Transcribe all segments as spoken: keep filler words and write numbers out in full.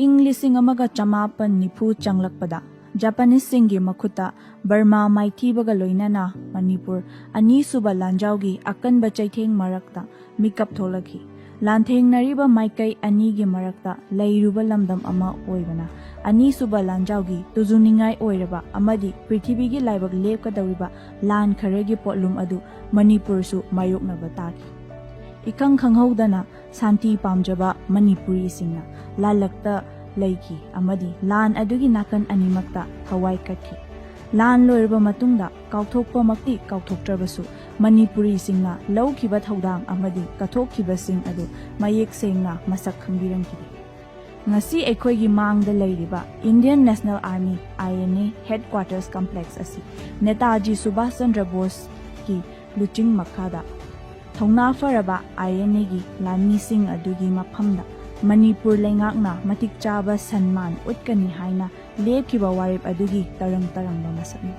ꯏꯪ ꯂꯤꯁꯤꯡ ꯑꯃꯒ ꯆꯃꯥꯄꯟ ꯅꯤꯐꯨ ꯆꯪꯂꯛꯄꯗ ꯖꯄꯥꯅꯤꯁꯁꯤꯡꯒꯤ ꯃꯈꯨꯠꯇ ꯕꯔꯃꯥ ꯃꯥꯏꯊꯤꯕꯒ ꯂꯣꯏꯅꯅ ꯃꯅꯤꯄꯨꯔ ꯑꯅꯤꯁꯨꯕ ꯂꯥꯟꯖꯥꯎꯒꯤ ꯑꯀꯟꯕ ꯆꯩꯊꯦꯡ ꯃꯔꯛꯇ ꯃꯤꯀꯞ ꯊꯣꯛꯂꯛꯈꯤ꯫ ꯂꯥꯟꯊꯦꯡꯅꯔꯤꯕ ꯃꯥꯏꯀꯩ ꯑꯅꯤꯒꯤ ꯃꯔꯛꯇ ꯂꯩꯔꯨꯕ ꯂꯝꯗꯝ ꯑꯃ ꯑꯣꯏꯕꯅ ꯑꯅꯤꯁꯨꯕ ꯂꯥꯟꯖꯥꯎꯒꯤ ꯇꯨꯖꯨꯅꯤꯡꯉꯥꯏ ꯑꯣꯏꯔꯕ ꯑꯃꯗꯤ ꯄ꯭ꯔꯤꯊꯤꯕꯤꯒꯤ ꯂꯥꯏꯕꯛ ꯂꯦꯞꯀꯗꯧꯔꯤꯕ ꯂꯥꯟ ꯈꯔꯒꯤ ꯄꯣꯠꯂꯨꯝ ꯑꯗꯨ ꯃꯅꯤꯄꯨꯔꯁꯨ ꯃꯥꯌꯣꯛꯅꯕ ꯇꯥꯈꯤ꯫ ꯏꯈꯪ ꯈꯪꯍꯧꯗꯅ ꯁꯥꯟꯇꯤ ꯄꯥꯝꯖꯕ ꯃꯅꯤꯄꯨꯔꯤꯁꯤꯡꯅ ꯂꯥꯜꯂꯛꯇ ꯂꯩꯈꯤ ꯑꯃꯗꯤ ꯂꯥꯟ ꯑꯗꯨꯒꯤ ꯅꯥꯀꯟ ꯑꯅꯤꯃꯛꯇ ꯊꯋꯥꯏ ꯀꯠꯈꯤ꯫ ꯂꯥꯟ ꯂꯣꯏꯔꯕ ꯃꯇꯨꯡꯗ ꯀꯥꯎꯊꯣꯛꯄꯃꯛꯇꯤ ꯀꯥꯎꯊꯣꯛꯇ꯭ꯔꯕꯁꯨ, ꯃꯅꯤꯄꯨꯔꯤꯁꯤꯡꯅ ꯂꯧꯈꯤꯕ ꯊꯧꯗꯥꯡ ꯑꯃꯗꯤ ꯀꯠꯊꯣꯛꯈꯤꯕꯁꯤꯡ ꯑꯗꯨ ꯃꯌꯦꯛ ꯁꯦꯡꯅ ꯃꯁꯛ ꯈꯪꯕꯤꯔꯝꯈꯤꯗꯦ꯫ ꯉꯁꯤ ꯑꯩꯈꯣꯏꯒꯤ ꯃꯥꯡꯗ ꯂꯩꯔꯤꯕ Indian National Army, I N A, Headquarters Complex ꯑꯁꯤ ꯅꯦꯇꯥꯖꯤ ꯁꯨꯚꯥꯁ ꯆꯟꯗ꯭ꯔ ꯕꯣꯁꯀꯤ ꯂꯨꯆꯤꯡ ꯃꯈꯥꯗ ꯊꯧꯅꯥ ꯐꯔꯕ I N A ꯒꯤ ꯂꯥꯟꯃꯤꯁꯤꯡ ꯑꯗꯨꯒꯤ ꯃꯐꯝꯗ ꯃꯅꯤꯄꯨꯔ ꯂꯩꯉꯥꯛꯅ ꯃꯇꯤꯛ ꯆꯥꯕ ꯁꯟꯃꯥꯟ ꯎꯠꯀꯅꯤ ꯍꯥꯏꯅ ꯂꯦꯞꯈꯤꯕ ꯋꯥꯔꯦꯞ ꯑꯗꯨꯒꯤ ꯇꯔꯪ ꯇꯔꯪꯕ ꯃꯁꯛꯅꯤ꯫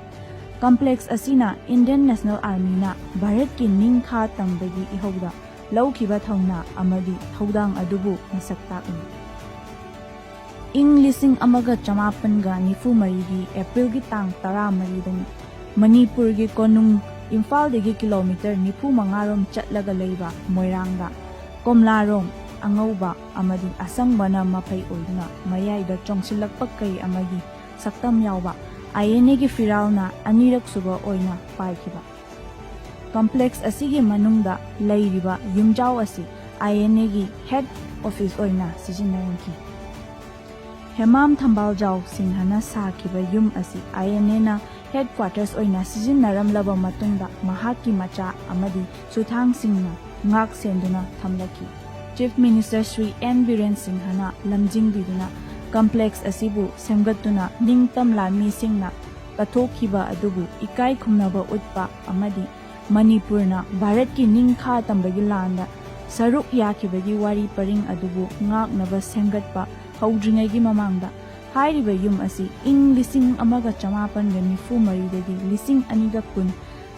ꯀꯝꯄ꯭ꯂꯦꯛꯁ ꯑꯁꯤꯅ Indian National Army ꯅ ꯚꯥꯔꯠꯀꯤ ꯅꯤꯡꯈꯥ ꯇꯝꯕꯒꯤ ꯏꯍꯧꯗ ꯂꯧꯈꯤꯕ ꯊꯧꯅꯥ ꯑꯃꯗꯤ ꯊꯧꯗꯥꯡ ꯑꯗꯨꯕꯨ ꯃꯁꯛ ꯇꯥꯛꯂꯤ꯫ ꯏꯪ ꯂꯤꯁꯤꯡ ꯑꯃꯒ ꯆꯃꯥꯄꯟꯒ ꯅꯤꯐꯨ ꯃꯔꯤꯒꯤ ꯑꯦꯄ꯭ꯔꯤꯜꯒꯤ ꯇꯥꯡ ꯇꯔꯥꯃꯔꯤꯗꯅꯤ ꯃꯅꯤꯄꯨꯔꯒꯤ ꯀꯣꯅꯨꯡ ꯏꯝꯐꯥꯜꯗꯒꯤ ꯀꯤꯂꯣꯃꯤꯇꯔ ꯅꯤꯐꯨ ꯃꯉꯥ ꯔꯣꯝ ꯆꯠꯂꯒ ꯂꯩꯕ ꯃꯣꯏꯔꯥꯡꯗ ꯀꯣꯝꯂꯥꯔꯣꯡ ꯑꯉꯧꯕ ꯑꯃꯗꯤ ꯑꯁꯪꯕꯅ ꯃꯐꯩ ꯑꯣꯏꯗꯨꯅ ꯃꯌꯥꯏꯗ ꯆꯣꯡꯁꯤꯜꯂꯛꯄ ꯀꯩ ꯑꯃꯒꯤ ꯁꯛꯇꯝ ꯌꯥꯎꯕ I N A ꯒꯤ ꯐꯤꯔꯥꯜꯅ ꯑꯅꯤꯔꯛ ꯁꯨꯕ ꯑꯣꯏꯅ ꯄꯥꯏꯈꯤꯕ꯫ ꯀꯝꯄ꯭ꯂꯦꯛꯁ ꯑꯁꯤꯒꯤ ꯃꯅꯨꯡꯗ ꯂꯩꯔꯤꯕ ꯌꯨꯝꯖꯥꯎ ꯑꯁꯤ I N A ꯒꯤ ꯍꯦꯗ ꯑꯣꯐꯤꯁ ꯑꯣꯏꯅ ꯁꯤꯖꯤꯟꯅꯔꯝꯈꯤ꯫ ꯍꯦꯃꯥꯝ ꯊꯝꯕꯥꯜꯖꯥꯎ ꯁꯤꯡꯍꯅ ꯁꯥꯈꯤꯕ ꯌꯨꯝ ꯑꯁꯤ I N A ꯅ ꯍꯦꯗꯀ꯭ꯋꯥꯇꯔꯁ ꯑꯣꯏꯅ ꯁꯤꯖꯤꯟꯅꯔꯝꯂꯕ ꯃꯇꯨꯡꯗ ꯃꯍꯥꯛꯀꯤ ꯃꯆꯥ ꯑꯃꯗꯤ ꯁꯨꯊꯥꯡꯁꯤꯡꯅ ꯉꯥꯛ ꯁꯦꯟꯗꯨꯅ ꯊꯝꯂꯛꯈꯤ꯫ Chief minister Shri N Biren ꯁꯤꯡꯍꯅ ꯂꯝꯖꯤꯡꯕꯤꯗꯨꯅ ꯀꯝꯄ꯭ꯂꯦꯛꯁ ꯑꯁꯤꯕꯨ ꯁꯦꯝꯒꯠꯇꯨꯅ ꯅꯤꯡꯇꯝ ꯂꯥꯟꯃꯤꯁꯤꯡꯅ ꯀꯠꯊꯣꯛꯈꯤꯕ ꯑꯗꯨꯕꯨ ꯏꯀꯥꯏ ꯈꯨꯝꯅꯕ ꯎꯠꯄ ꯑꯃꯗꯤ ꯃꯅꯤꯄꯨꯔꯅ ꯚꯥꯔꯠꯀꯤ ꯅꯤꯡꯈꯥ ꯇꯝꯕꯒꯤ ꯂꯥꯟꯗ ꯁꯔꯨꯛ ꯌꯥꯈꯤꯕꯒꯤ ꯋꯥꯔꯤ ꯄꯔꯤꯡ ꯑꯗꯨꯕꯨ ꯉꯥꯛꯅꯕ ꯁꯦꯝꯒꯠꯄ ꯍꯧꯗ꯭ꯔꯤꯉꯩꯒꯤ ꯃꯃꯥꯡꯗ ꯍꯥꯏꯔꯤꯕ ꯌꯨꯝ ꯑꯁꯤ ꯏꯪ ꯂꯤꯁꯤꯡ ꯑꯃꯒ ꯆꯃꯥꯄꯟꯒ ꯅꯤꯐꯨ ꯃꯔꯤꯗꯒꯤ ꯂꯤꯁꯤꯡ ꯑꯅꯤꯒ ꯀꯨꯟ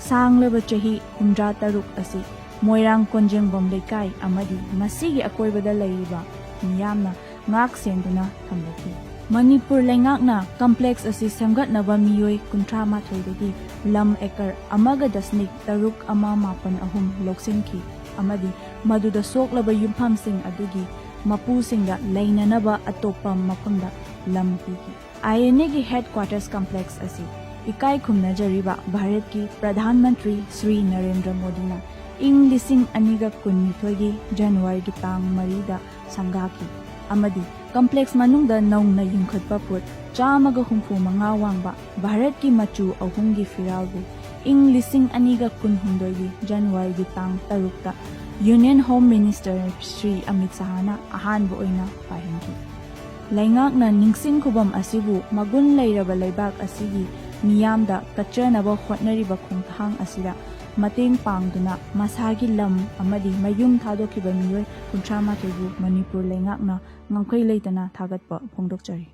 ꯁꯥꯡꯂꯕ ꯆꯍꯤ ꯍꯨꯝꯗ꯭ꯔꯥ ꯇꯔꯨꯛ ꯑꯁꯤ ꯃꯣꯏꯔꯥꯡ ꯀꯣꯟꯖꯦꯡꯕꯝ ꯂꯩꯀꯥꯏ ꯑꯃꯗꯤ ꯃꯁꯤꯒꯤ ꯑꯀꯣꯏꯕꯗ ꯂꯩꯔꯤꯕ ꯃꯤꯌꯥꯝꯅ ꯉꯥꯛ ꯁꯦꯟꯗꯨꯅ ꯊꯝꯂꯛꯈꯤ꯫ ꯃꯅꯤꯄꯨꯔ ꯂꯩꯉꯥꯛꯅ ꯀꯝꯄ꯭ꯂꯦꯛꯁ ꯑꯁꯤ ꯁꯦꯝꯒꯠꯅꯕ ꯃꯤꯑꯣꯏ ꯀꯨꯟꯊ꯭ꯔꯥ ꯃꯥꯊꯣꯏꯗꯒꯤ ꯂꯝ ꯑꯦꯀꯔ ꯑꯃꯒ ꯗꯁꯃꯤꯛ ꯇꯔꯨꯛ ꯑꯃ ꯃꯥꯄꯟ ꯑꯍꯨꯝ ꯂꯧꯁꯤꯟꯈꯤ ꯑꯃꯗꯤ ꯃꯗꯨꯗ ꯁꯣꯛꯂꯕ ꯌꯨꯝꯐꯝꯁꯤꯡ ꯑꯗꯨꯒꯤ ꯃꯄꯨꯁꯤꯡꯗ ꯂꯩꯅꯅꯕ ꯑꯇꯣꯞꯄ ꯃꯐꯝꯗ ꯂꯝ ꯄꯤꯈꯤ꯫ ꯑꯥꯏ ꯑꯦꯟ ꯑꯦꯒꯤ ꯍꯦꯗꯀ꯭ꯋꯥꯇꯔꯁ ꯀꯝꯄ꯭ꯂꯦꯛꯁ ꯑꯁꯤ ꯏꯀꯥꯏ ꯈꯨꯝꯅꯖꯔꯤꯕ ꯚꯥꯔꯠꯀꯤ ꯄ꯭ꯔꯙꯥꯟ ꯃꯟꯇ꯭ꯔꯤ ꯁ꯭ꯔꯤ ꯅꯔꯦꯟꯗ꯭ꯔ ꯃꯣꯗꯤꯅ ꯏꯪ ꯂꯤꯁꯤꯡ ꯑꯅꯤꯒ ꯀꯨꯟꯅꯤꯊꯣꯏꯒꯤ ꯖꯅꯋꯥꯔꯤꯒꯤ ꯇꯥꯡ ꯃꯔꯤꯗ ꯁꯪꯒꯥꯈꯤ ꯑꯃꯗꯤ ꯀꯝꯄ꯭ꯂꯦꯛꯁ ꯃꯅꯨꯡꯗ ꯅꯧꯅ ꯌꯨꯡꯈꯠꯄ ꯐꯨꯠ ꯆꯥꯝꯃꯒ ꯍꯨꯝꯐꯨ ꯃꯉꯥ ꯋꯥꯡꯕ ꯚꯥꯔꯠꯀꯤ ꯃꯆꯨ ꯑꯍꯨꯝꯒꯤ ꯐꯤꯔꯥꯜꯕꯨ ꯏꯪ ꯂꯤꯁꯤꯡ ꯑꯅꯤꯒ ꯀꯨꯟꯍꯨꯝꯗꯣꯏꯒꯤ ꯖꯅꯋꯥꯔꯤꯒꯤ ꯇꯥꯡ ꯇꯔꯨꯛꯇ union home minister Shri Amit ꯁꯍꯥꯅ ꯑꯍꯥꯟꯕ ꯑꯣꯏꯅ ꯄꯥꯏꯍꯟꯈꯤ꯫ ꯂꯩꯉꯥꯛꯅ ꯅꯤꯡꯁꯤꯡ ꯈꯨꯕꯝ ꯑꯁꯤꯕꯨ ꯃꯒꯨꯟ ꯂꯩꯔꯕ ꯂꯩꯕꯥꯛ ꯑꯁꯤꯒꯤ ꯃꯤꯌꯥꯝꯗ ꯀꯠꯆꯅꯕ ꯍꯣꯠꯅꯔꯤꯕ ꯈꯣꯡꯊꯥꯡ ꯑꯁꯤꯗ ꯃꯇꯦꯡ ꯄꯥꯡꯗꯨꯅ ꯃꯁꯥꯒꯤ ꯂꯝ ꯑꯃꯗꯤ ꯃꯌꯨꯝ ꯊꯥꯗꯣꯛꯈꯤꯕ ꯃꯤꯑꯣꯏ ꯀꯨꯟꯊ꯭ꯔꯥ ꯃꯥꯊꯣꯏꯕꯨ ꯃꯅꯤꯄꯨꯔ ꯂꯩꯉꯥꯛꯅ ꯉꯝꯈꯩ ꯂꯩꯇꯅ ꯊꯥꯒꯠꯄ ꯐꯣꯡꯗꯣꯛꯆꯔꯤ꯫